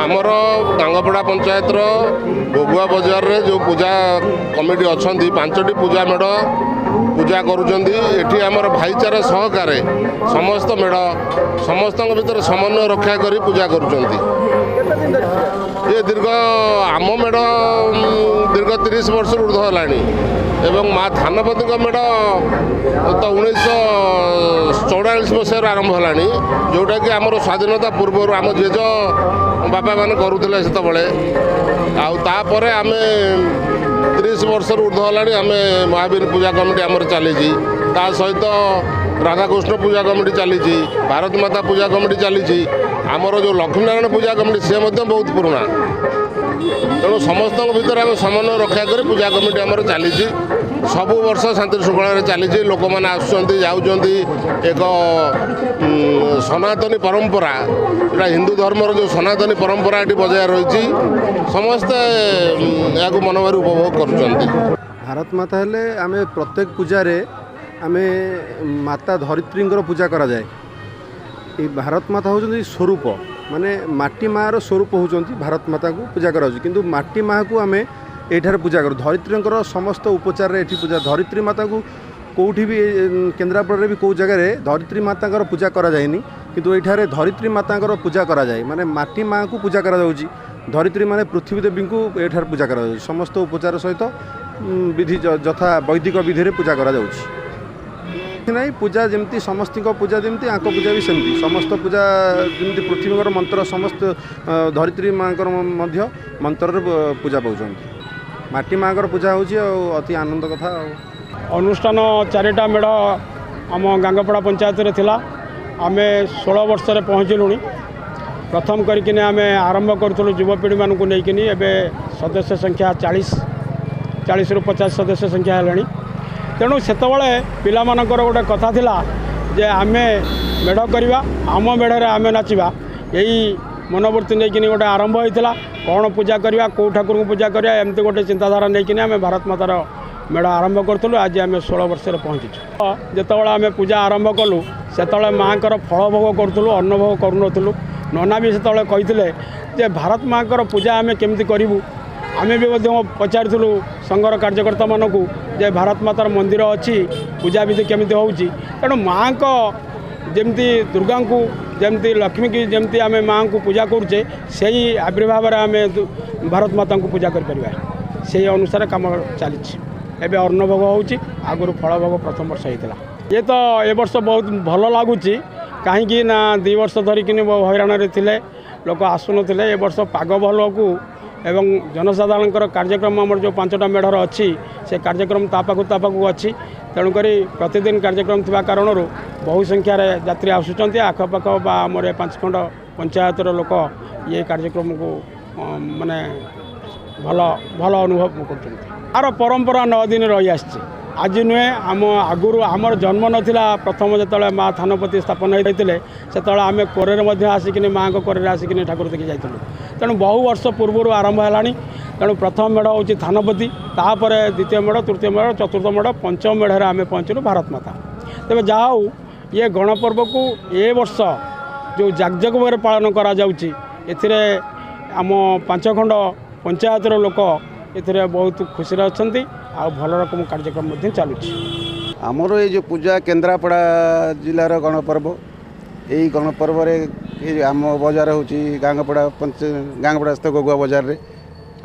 ଆମର ଗାଙ୍ଗପଡ଼ା ପଞ୍ଚାୟତର ଗୋଗୁଆ ବଜାରରେ ଯେଉଁ ପୂଜା କମିଟି ଅଛନ୍ତି, 5ଟି ପୂଜା ମେଢ଼ ପୂଜା କରୁଛନ୍ତି। ଏଠି ଆମର ଭାଇଚାରା ସହକାରେ ସମସ୍ତ ମେଢ଼ ସମସ୍ତଙ୍କ ଭିତରେ ସମନ୍ୱୟ ରକ୍ଷା କରି ପୂଜା କରୁଛନ୍ତି। ଏ ଦୀର୍ଘ ଆମ ମେଢ଼ ଦୀର୍ଘ 30 ବର୍ଷରୁ ଉର୍ଦ୍ଧ୍ୱ ହେଲାଣି ଏବଂ ମା ଥାନପତିଙ୍କ ମେଢ଼ ତ 1944 ମସିହାରୁ ଆରମ୍ଭ ହେଲାଣି, ଯେଉଁଟାକି ଆମର ସ୍ୱାଧୀନତା ପୂର୍ବରୁ ଆମ ଜେଜ ବାପାମାନେ କରୁଥିଲେ ସେତେବେଳେ। ଆଉ ତାପରେ ଆମେ 30 ବର୍ଷରୁ ଉର୍ଦ୍ଧ୍ୱ ହେଲାଣି ଆମେ ମହାବୀର ପୂଜା କମିଟି ଆମର ଚାଲିଛି। ତା ସହିତ ରାଧାକୃଷ୍ଣ ପୂଜା କମିଟି ଚାଲିଛି, ଭାରତ ମାତା ପୂଜା କମିଟି ଚାଲିଛି। ଆମର ଯେଉଁ ଲକ୍ଷ୍ମୀନାରାୟଣ ପୂଜା କମିଟି ସେ ମଧ୍ୟ ବହୁତ ପୁରୁଣା। ତେଣୁ ସମସ୍ତଙ୍କ ଭିତରେ ଆମେ ସମନ୍ୱୟ ରକ୍ଷା କରି ପୂଜା କମିଟି ଆମର ଚାଲିଛି। ସବୁ ବର୍ଷ ଶାନ୍ତି ଶୃଙ୍ଖଳାରେ ଚାଲିଛି। ଲୋକମାନେ ଆସୁଛନ୍ତି, ଯାଉଛନ୍ତି। ଏକ ସନାତନୀ ପରମ୍ପରା, ଏଇଟା ହିନ୍ଦୁ ଧର୍ମର ଯେଉଁ ସନାତନୀ ପରମ୍ପରା ଏଠି ବଜାୟ ରହିଛି, ସମସ୍ତେ ଏହାକୁ ମନୋଭାରି ଉପଭୋଗ କରୁଛନ୍ତି। ଭାରତ ମାତା ହେଲେ ଆମେ ପ୍ରତ୍ୟେକ ପୂଜାରେ ଆମେ ମାତା ଧରିତ୍ରୀଙ୍କର ପୂଜା କରାଯାଏ। ଏଇ ଭାରତ ମାତା ହେଉଛନ୍ତି ସ୍ୱରୂପ, ମାନେ ମାଟି ମାଆର ସ୍ୱରୂପ ହେଉଛନ୍ତି ଭାରତ ମାତାକୁ ପୂଜା କରାଯାଉଛି। କିନ୍ତୁ ମାଟି ମାଆକୁ ଆମେ ଏଇଠାରେ ପୂଜା କରୁ। ଧରିତ୍ରୀଙ୍କର ସମସ୍ତ ଉପଚାରରେ ଏଠି ପୂଜା, ଧରିତ୍ରୀ ମାତାକୁ କେଉଁଠି ବି କେନ୍ଦ୍ରାପଡ଼ାରେ ବି କେଉଁ ଜାଗାରେ ଧରିତ୍ରୀ ମାତାଙ୍କର ପୂଜା କରାଯାଏନି, କିନ୍ତୁ ଏଇଠାରେ ଧରିତ୍ରୀ ମାତାଙ୍କର ପୂଜା କରାଯାଏ। ମାନେ ମାଟି ମାଆକୁ ପୂଜା କରାଯାଉଛି, ଧରିତ୍ରୀ ମାନେ ପୃଥିବୀ ଦେବୀଙ୍କୁ ଏଠାରେ ପୂଜା କରାଯାଉଛି। ସମସ୍ତ ଉପଚାର ସହିତ ବିଧି ଯଥା ବୈଦିକ ବିଧିରେ ପୂଜା କରାଯାଉଛି। ନାହିଁ ପୂଜା ଯେମିତି ସମସ୍ତଙ୍କ ପୂଜା ଯେମିତି ଆଙ୍କ ପୂଜା ବି ସେମିତି, ସମସ୍ତ ପୂଜା ଯେମିତି ପୃଥିବୀଙ୍କର ମନ୍ତ୍ର, ସମସ୍ତ ଧରିତ୍ରୀ ମାଆଙ୍କର ମଧ୍ୟ ମନ୍ତ୍ରରେ ପୂଜା ପାଉଛନ୍ତି। ମାଟି ମାଆଙ୍କର ପୂଜା ହେଉଛି ଆଉ ଅତି ଆନନ୍ଦ କଥା। ଆଉ ଅନୁଷ୍ଠାନ 4ଟା ମେଢ଼ ଆମ ଗାଙ୍ଗପଡ଼ା ପଞ୍ଚାୟତରେ ଥିଲା। ଆମେ 16 ବର୍ଷରେ ପହଞ୍ଚିଲୁଣି। ପ୍ରଥମ କରିକିନି ଆମେ ଆରମ୍ଭ କରୁଥିଲୁ ଯୁବପିଢ଼ିମାନଙ୍କୁ ନେଇକିନି। ଏବେ ସଦସ୍ୟ ସଂଖ୍ୟା 40ରୁ 50 ସଦସ୍ୟ ସଂଖ୍ୟା ହେଲାଣି। ତେଣୁ ସେତେବେଳେ ପିଲାମାନଙ୍କର ଗୋଟେ କଥା ଥିଲା ଯେ ଆମେ ମେଢ଼ କରିବା, ଆମ ମେଢ଼ରେ ଆମେ ନାଚିବା। ଏଇ ମନୋବୃତ୍ତି ନେଇକିନି ଗୋଟେ ଆରମ୍ଭ ହୋଇଥିଲା। କ'ଣ ପୂଜା କରିବା, କେଉଁ ଠାକୁରଙ୍କୁ ପୂଜା କରିବା, ଏମିତି ଗୋଟେ ଚିନ୍ତାଧାରା ନେଇକିନି ଆମେ ଭାରତ ମାତାର ମେଢ଼ ଆରମ୍ଭ କରିଥିଲୁ। ଆଜି ଆମେ 16 ବର୍ଷରେ ପହଞ୍ଚିଛୁ। ଯେତେବେଳେ ଆମେ ପୂଜା ଆରମ୍ଭ କଲୁ ସେତେବେଳେ ମାଆଙ୍କର ଫଳ ଭୋଗ କରୁଥିଲୁ, ଅନ୍ନ ଭୋଗ କରୁନଥିଲୁ। ନନା ବି ସେତେବେଳେ କହିଥିଲେ ଯେ ଭାରତ ମାଆଙ୍କର ପୂଜା ଆମେ କେମିତି କରିବୁ। ଆମେ ବି ମଧ୍ୟ ପଚାରିଥିଲୁ ସଂଘର କାର୍ଯ୍ୟକର୍ତ୍ତାମାନଙ୍କୁ ଯେ ଭାରତ ମାତାର ମନ୍ଦିର ଅଛି, ପୂଜାବିଧି କେମିତି ହେଉଛି। ତେଣୁ ମାଆଙ୍କ ଯେମିତି ଦୁର୍ଗାଙ୍କୁ, ଯେମିତି ଲକ୍ଷ୍ମୀକି ଯେମିତି ଆମେ ମାଆଙ୍କୁ ପୂଜା କରୁଛେ, ସେଇ ଆବିର୍ଭାବରେ ଆମେ ଭାରତ ମାତାଙ୍କୁ ପୂଜା କରିପାରିବା। ସେଇ ଅନୁସାରେ କାମ ଚାଲିଛି। ଏବେ ଅନ୍ନଭୋଗ ହେଉଛି, ଆଗରୁ ଫଳଭୋଗ ପ୍ରଥମ ବର୍ଷ ହେଇଥିଲା। ଇଏ ତ ଏ ବର୍ଷ ବହୁତ ଭଲ ଲାଗୁଛି, କାହିଁକି ନା 2 ବର୍ଷ ଧରିକିନି ହଇରାଣରେ ଥିଲେ, ଲୋକ ଆସୁନଥିଲେ। ଏ ବର୍ଷ ପାଗ ଭଲକୁ ଏବଂ ଜନସାଧାରଣଙ୍କର କାର୍ଯ୍ୟକ୍ରମ ଆମର ଯେଉଁ 5ଟା ମେଢ଼ର ଅଛି, ସେ କାର୍ଯ୍ୟକ୍ରମ ତା ପାଖକୁ ତା ପାଖକୁ ଅଛି। ତେଣୁକରି ପ୍ରତିଦିନ କାର୍ଯ୍ୟକ୍ରମ ଥିବା କାରଣରୁ ବହୁ ସଂଖ୍ୟାରେ ଯାତ୍ରୀ ଆସୁଛନ୍ତି। ଆଖପାଖ ବା ଆମର ଏ 5 ଖଣ୍ଡ ପଞ୍ଚାୟତର ଲୋକ ଇଏ କାର୍ଯ୍ୟକ୍ରମକୁ ମାନେ ଭଲ ଭଲ ଅନୁଭବ କରୁଛନ୍ତି। ଆର ପରମ୍ପରା 9 ଦିନ ରହିଆସିଛି, ଆଜି ନୁହେଁ। ଆମ ଆଗରୁ ଆମର ଜନ୍ମ ନଥିଲା। ପ୍ରଥମ ଯେତେବେଳେ ମା ଥାନପତି ସ୍ଥାପନ ହୋଇଥିଲେ ସେତେବେଳେ ଆମେ କୋରରେ ମଧ୍ୟ ଆସିକିନି ମାଆଙ୍କ କୋରରେ ଆସିକିନି ଠାକୁର ଦେଖି ଯାଇଥିଲୁ। ତେଣୁ ବହୁ ବର୍ଷ ପୂର୍ବରୁ ଆରମ୍ଭ ହେଲାଣି। ତେଣୁ ପ୍ରଥମ ମେଢ଼ ହେଉଛି ଥାନପତି, ତାପରେ ଦ୍ୱିତୀୟ ମେଢ଼, ତୃତୀୟ ମେଢ଼, ଚତୁର୍ଥ ମେଢ଼, ପଞ୍ଚମ ମେଢ଼ରେ ଆମେ ପହଞ୍ଚିଲୁ ଭାରତ ମାତା। ତେବେ ଯାହା ହେଉ ଇଏ ଗଣପର୍ବକୁ ଏ ବର୍ଷ ଯେଉଁ ଜାକଜମକରେ ପାଳନ କରାଯାଉଛି, ଏଥିରେ ଆମ 5 ଖଣ୍ଡ ପଞ୍ଚାୟତର ଲୋକ ଏଥିରେ ବହୁତ ଖୁସିରେ ଅଛନ୍ତି ଆଉ ଭଲ ରକମ କାର୍ଯ୍ୟକ୍ରମ ମଧ୍ୟ ଚାଲୁଛି। ଆମର ଏଇ ଯେଉଁ ପୂଜା କେନ୍ଦ୍ରାପଡ଼ା ଜିଲ୍ଲାର ଗଣପର୍ବ, ଏଇ ଗଣପର୍ବରେ ଏଇ ଆମ ବଜାର ହେଉଛି ଗାଙ୍ଗପଡ଼ା ଗାଙ୍ଗପଡ଼ାସ୍ଥ ଗୋଗୁଆ ବଜାରରେ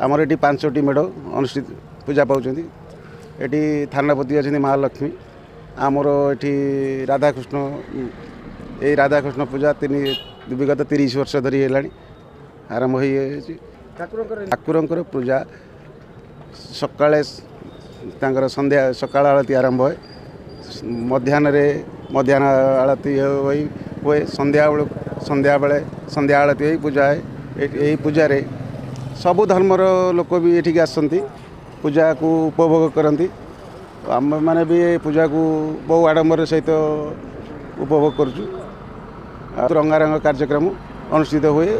ଆମର ଏଠି 5ଟି ମେଢ଼ ଅନୁଷ୍ଠିତ ପୂଜା ପାଉଛନ୍ତି। ଏଠି ଥାନାପତି ଅଛନ୍ତି ମା ଲକ୍ଷ୍ମୀ, ଆମର ଏଠି ରାଧାକୃଷ୍ଣ। ଏଇ ରାଧାକୃଷ୍ଣ ପୂଜା ବିଗତ 30 ବର୍ଷ ଧରି ହେଲାଣି ଆରମ୍ଭ ହୋଇଯାଇଛି। ଠାକୁରଙ୍କର ପୂଜା ସକାଳେ ତାଙ୍କର ସନ୍ଧ୍ୟା ସକାଳ ଆଳତି ଆରମ୍ଭ ହୁଏ, ମଧ୍ୟାହ୍ନରେ ମଧ୍ୟାହ୍ନ ଆଳତି ହୋଇ ହୁଏ, ସନ୍ଧ୍ୟାବେଳକୁ ସନ୍ଧ୍ୟାବେଳେ ସନ୍ଧ୍ୟା ଆଳତି ହୋଇ ପୂଜା ହୁଏ। ଏହି ପୂଜାରେ ସବୁ ଧର୍ମର ଲୋକ ବି ଏଠିକି ଆସନ୍ତି, ପୂଜାକୁ ଉପଭୋଗ କରନ୍ତି। ଆମେମାନେ ବି ଏ ପୂଜାକୁ ବହୁ ଆଡ଼ମ୍ବର ସହିତ ଉପଭୋଗ କରୁଛୁ। ଆଉ ରଙ୍ଗାରଙ୍ଗ କାର୍ଯ୍ୟକ୍ରମ ଅନୁଷ୍ଠିତ ହୁଏ।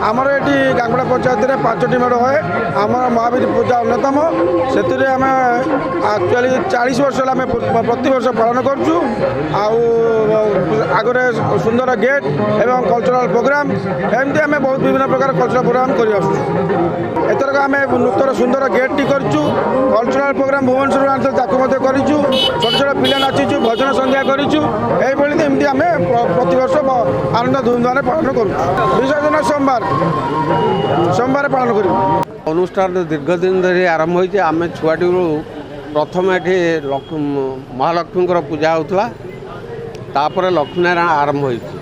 ଆମର ଏଠି ଗାଙ୍ଗୁଡ଼ା ପଞ୍ଚାୟତରେ ପାଞ୍ଚଟି ମେଢ଼ ହୁଏ। ଆମର ମହାବୀର ପୂଜା ଅନ୍ୟତମ। ସେଥିରେ ଆମେ ଆକ୍ଚୁଆଲି 40 ବର୍ଷ ହେଲା ଆମେ ପ୍ରତିବର୍ଷ ପାଳନ କରୁଛୁ। ଆଉ ଆଗରେ ସୁନ୍ଦର ଗେଟ୍ ଏବଂ କଲଚରାଲ୍ ପ୍ରୋଗ୍ରାମ୍, ଏମିତି ଆମେ ବହୁତ ବିଭିନ୍ନ ପ୍ରକାର କଲଚରାଲ୍ ପ୍ରୋଗ୍ରାମ୍ କରି ଆସୁଛୁ। ଏଥରକ ଆମେ ନୂତନ ସୁନ୍ଦର ଗେଟ୍ଟି କରିଛୁ। କଲଚରାଲ୍ ପ୍ରୋଗ୍ରାମ୍ ଭୁବନେଶ୍ୱରରୁ ଆଣିଥିଲୁ, ତାକୁ ମଧ୍ୟ କରିଛୁ। ଛୋଟ ଛୋଟ ପିଲା ନାଚିଛୁ, ଭଜନ ସନ୍ଧ୍ୟା କରିଛୁ। ଏଇଭଳି ଏମିତି ଆମେ ପ୍ରତିବର୍ଷ ଆନନ୍ଦ ଧୁମଧାମରେ ପାଳନ କରୁଛୁ। ବିସର୍ଜନ ସୋମବାର, ସୋମବାର ପାଳନ କରିବୁ। ଅନୁଷ୍ଠାନ ଦୀର୍ଘ ଦିନ ଧରି ଆରମ୍ଭ ହୋଇଛି। ଆମେ ଛୁଆଟି ବେଳୁ ପ୍ରଥମେ ଏଠି ମହାଲକ୍ଷ୍ମୀଙ୍କର ପୂଜା ହେଉଥିଲା, ତାପରେ ଲକ୍ଷ୍ମୀନାରାୟଣ ଆରମ୍ଭ ହୋଇଛି।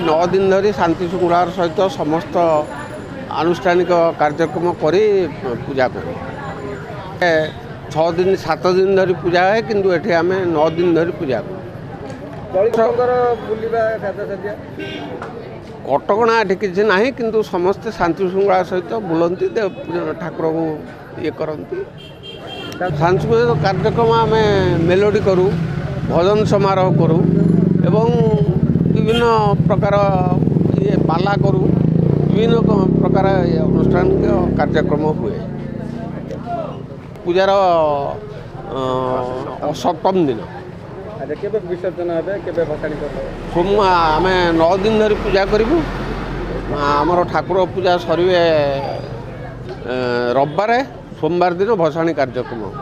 9 ଦିନ ଧରି ଶାନ୍ତି ଶୃଙ୍ଖଳାର ସହିତ ସମସ୍ତ ଆନୁଷ୍ଠାନିକ କାର୍ଯ୍ୟକ୍ରମ କରି ପୂଜା କରୁ। 6 ଦିନ 7 ଦିନ ଧରି ପୂଜା ହୁଏ, କିନ୍ତୁ ଏଠି ଆମେ 9 ଦିନ ଧରି ପୂଜା କରୁ। କଟକଣା ଏଠି କିଛି ନାହିଁ, କିନ୍ତୁ ସମସ୍ତେ ଶାନ୍ତି ଶୃଙ୍ଖଳା ସହିତ ବୁଲନ୍ତି, ଠାକୁରଙ୍କୁ ଇଏ କରନ୍ତି। ସାଂସ୍କୃତିକ କାର୍ଯ୍ୟକ୍ରମ ଆମେ ମେଲୋଡ଼ି କରୁ, ଭଜନ ସମାରୋହ କରୁ ଏବଂ ବିଭିନ୍ନ ପ୍ରକାର ଇଏ ପାଲା କରୁ। ବିଭିନ୍ନ ପ୍ରକାର ଅନୁଷ୍ଠାନିକ କାର୍ଯ୍ୟକ୍ରମ ହୁଏ। ପୂଜାର ସପ୍ତମ ଦିନ କେବେ ବିସର୍ଜନ ହେବେ, କେବେ ଭସାଣି କରିବେ? ସୋମ ଆମେ 9 ଦିନ ଧରି ପୂଜା କରିବୁ। ଆମର ଠାକୁର ପୂଜା ସରିବେ ରବିବାରେ, ସୋମବାର ଦିନ ଭସାଣି କାର୍ଯ୍ୟକ୍ରମ ହେବ।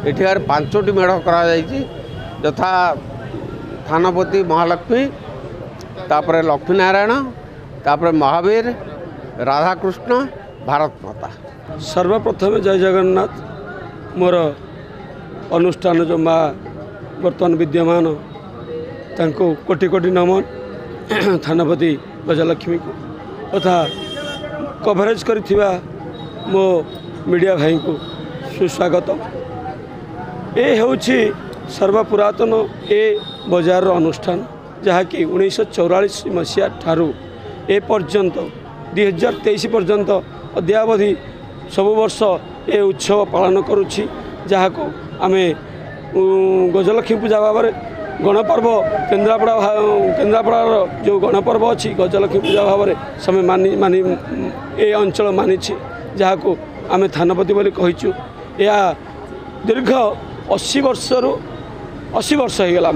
ଏଠିକାର 5ଟି ମେଢ଼ କରାଯାଇଛି, ଯଥା ଥାନପତି ମହାଲକ୍ଷ୍ମୀ, ତାପରେ ଲକ୍ଷ୍ମୀନାରାୟଣ, ତାପରେ ମହାବୀର, ରାଧାକୃଷ୍ଣ, ଭାରତ ମାତା। ସର୍ବପ୍ରଥମେ ଜୟ ଜଗନ୍ନାଥ। ମୋର ଅନୁଷ୍ଠାନ ଯେଉଁ ମା ବର୍ତ୍ତମାନ ବିଦ୍ୟମାନ, ତାଙ୍କୁ କୋଟି କୋଟି ନମନ, ଥାନପତି ଗଜଲକ୍ଷ୍ମୀକୁ ତଥା କଭରେଜ୍ କରିଥିବା ମୋ ମିଡ଼ିଆ ଭାଇଙ୍କୁ ସୁସ୍ୱାଗତ। ଏ ହେଉଛି ସର୍ବପୁରାତନ ଏ ବଜାରର ଅନୁଷ୍ଠାନ, ଯାହାକି 1944 ମସିହା ଠାରୁ ଏ ପର୍ଯ୍ୟନ୍ତ 2023 ପର୍ଯ୍ୟନ୍ତ ଅଦ୍ୟାବଧି ସବୁ ବର୍ଷ ଏ ଉତ୍ସବ ପାଳନ କରୁଛି, ଯାହାକୁ ଆମେ ଗଜଲକ୍ଷ୍ମୀ ପୂଜା ଭାବରେ ଗଣପର୍ବ, କେନ୍ଦ୍ରାପଡ଼ା କେନ୍ଦ୍ରାପଡ଼ାର ଯେଉଁ ଗଣପର୍ବ ଅଛି, ଗଜଲକ୍ଷ୍ମୀ ପୂଜା ଭାବରେ ସମେ ମାନି ମାନି ଏ ଅଞ୍ଚଳ ମାନିଛି, ଯାହାକୁ ଆମେ ଥାନପତି ବୋଲି କହିଛୁ। ଏହା ଦୀର୍ଘ 80 ବର୍ଷରୁ 80 ବର୍ଷ ହେଇଗଲା,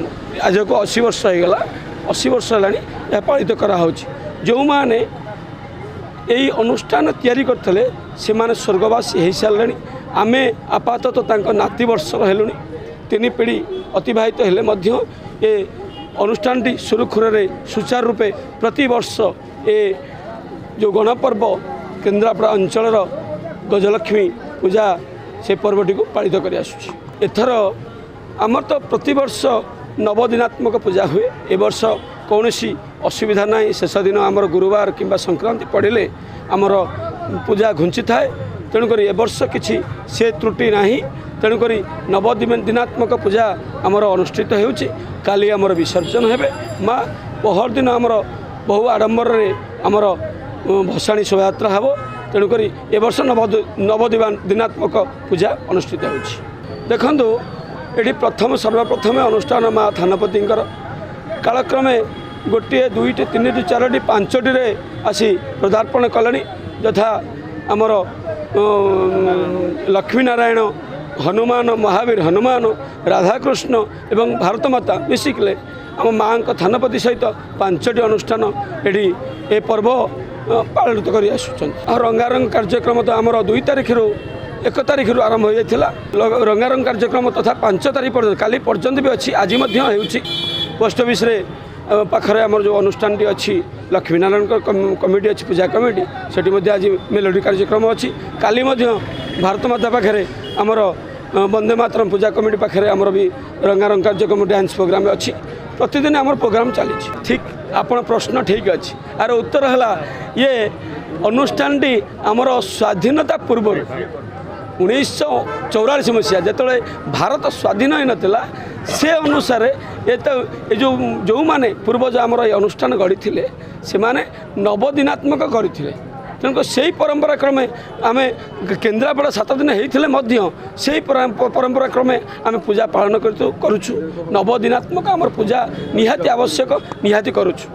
ଆଜକୁ 80 ବର୍ଷ ହେଇଗଲା, 80 ବର୍ଷ ହେଲାଣି ଏହା ପାଳିତ କରାହେଉଛି। ଯେଉଁମାନେ ଏଇ ଅନୁଷ୍ଠାନ ତିଆରି କରିଥିଲେ, ସେମାନେ ସ୍ୱର୍ଗବାସୀ ହେଇସାରିଲେଣି। ଆମେ ଆପାତତଃ ତାଙ୍କ ନାତି ବର୍ଷର ହେଲୁଣି। 3 ପିଢ଼ି ଅତିବାହିତ ହେଲେ ମଧ୍ୟ ଏ ଅନୁଷ୍ଠାନଟି ସୁରୁଖୁରୁରେ ସୁଚାରୁ ରୂପେ ପ୍ରତିବର୍ଷ ଏ ଯେଉଁ ଗଣପର୍ବ କେନ୍ଦ୍ରାପଡ଼ା ଅଞ୍ଚଳର ଗଜଲକ୍ଷ୍ମୀ ପୂଜା, ସେ ପର୍ବଟିକୁ ପାଳିତ କରି ଆସୁଛି। ଏଥର ଆମର ତ ପ୍ରତିବର୍ଷ ନବଦିନାତ୍ମକ ପୂଜା ହୁଏ। ଏ ବର୍ଷ କୌଣସି ଅସୁବିଧା ନାହିଁ। ଶେଷ ଦିନ ଆମର ଗୁରୁବାର କିମ୍ବା ସଂକ୍ରାନ୍ତି ପଡ଼ିଲେ ଆମର ପୂଜା ଘୁଞ୍ଚିଥାଏ, ତେଣୁକରି ଏ ବର୍ଷ କିଛି ସେ ତ୍ରୁଟି ନାହିଁ। ତେଣୁକରି ନବଦିନାତ୍ମକ ପୂଜା ଆମର ଅନୁଷ୍ଠିତ ହେଉଛି। କାଲି ଆମର ବିସର୍ଜନ ହେବେ ମା, ପହରଦିନ ଆମର ବହୁ ଆଡ଼ମ୍ବରରେ ଆମର ଭସାଣି ଶୋଭାଯାତ୍ରା ହେବ। ତେଣୁକରି ଏ ବର୍ଷ ନବ ଦିନାତ୍ମକ ପୂଜା ଅନୁଷ୍ଠିତ ହେଉଛି। ଦେଖନ୍ତୁ, ଏଠି ପ୍ରଥମ ସର୍ବପ୍ରଥମେ ଅନୁଷ୍ଠାନ ମା ଥାନପତିଙ୍କର କାଳକ୍ରମେ ଗୋଟିଏ, ଦୁଇଟି, ତିନିଟି, ଚାରୋଟି, ପାଞ୍ଚଟିରେ ଆସି ପଦାର୍ପଣ କଲେଣି, ଯଥା ଆମର ଲକ୍ଷ୍ମୀନାରାୟଣ, ହନୁମାନ, ମହାବୀର ହନୁମାନ, ରାଧାକୃଷ୍ଣ ଏବଂ ଭାରତ ମାତା ମିଶିକିଲେ ଆମ ମାଆଙ୍କ ଥାନପତି ସହିତ ପାଞ୍ଚଟି ଅନୁଷ୍ଠାନ ଏଠି ଏ ପର୍ବ ପାଳିତ କରି ଆସୁଛନ୍ତି। ଆଉ ରଙ୍ଗାରଙ୍ଗ କାର୍ଯ୍ୟକ୍ରମ ତ ଆମର 2 ତାରିଖରୁ, 1 ତାରିଖରୁ ଆରମ୍ଭ ହୋଇଯାଇଥିଲା ରଙ୍ଗାରଙ୍ଗ କାର୍ଯ୍ୟକ୍ରମ, ତଥା 5 ତାରିଖ ପର୍ଯ୍ୟନ୍ତ, କାଲି ପର୍ଯ୍ୟନ୍ତ ବି ଅଛି, ଆଜି ମଧ୍ୟ ହେଉଛି। ପୋଷ୍ଟ ଅଫିସରେ ପାଖରେ ଆମର ଯେଉଁ ଅନୁଷ୍ଠାନଟି ଅଛି, ଲକ୍ଷ୍ମୀନାରାୟଣଙ୍କ କମିଟି ଅଛି, ପୂଜା କମିଟି, ସେଠି ମଧ୍ୟ ଆଜି ମେଲୋଡ଼ି କାର୍ଯ୍ୟକ୍ରମ ଅଛି। କାଲି ମଧ୍ୟ ଭାରତ ମାତା ପାଖରେ ଆମର ବନ୍ଦେ ମାତରମ୍ ପୂଜା କମିଟି ପାଖରେ ଆମର ବି ରଙ୍ଗାରଙ୍ଗ କାର୍ଯ୍ୟକ୍ରମ, ଡ୍ୟାନ୍ସ ପ୍ରୋଗ୍ରାମ୍ ଅଛି। ପ୍ରତିଦିନ ଆମର ପ୍ରୋଗ୍ରାମ୍ ଚାଲିଛି। ଠିକ୍, ଆପଣ ପ୍ରଶ୍ନ ଠିକ୍ ଅଛି। ଆର ଉତ୍ତର ହେଲା, ଇଏ ଅନୁଷ୍ଠାନଟି ଆମର ସ୍ୱାଧୀନତା ପୂର୍ବରୁ 1944 ମସିହା, ଯେତେବେଳେ ଭାରତ ସ୍ୱାଧୀନ ହୋଇନଥିଲା, ସେ ଅନୁସାରେ ଏ ତ ଏ ଯେଉଁ ଯେଉଁମାନେ ପୂର୍ବଜ ଆମର ଏ ଅନୁଷ୍ଠାନ ଗଢ଼ିଥିଲେ, ସେମାନେ ନବଦିନାତ୍ମକ କରିଥିଲେ। ତେଣୁ ସେଇ ପରମ୍ପରା କ୍ରମେ ଆମେ କେନ୍ଦ୍ରାପଡ଼ା 7 ଦିନ ହେଇଥିଲେ ମଧ୍ୟ ସେଇ ପରମ୍ପରା କ୍ରମେ ଆମେ ପୂଜା ପାଳନ କରୁଛୁ। ନବଦିନାତ୍ମକ ଆମର ପୂଜା ନିହାତି ଆବଶ୍ୟକ, ନିହାତି କରୁଛୁ।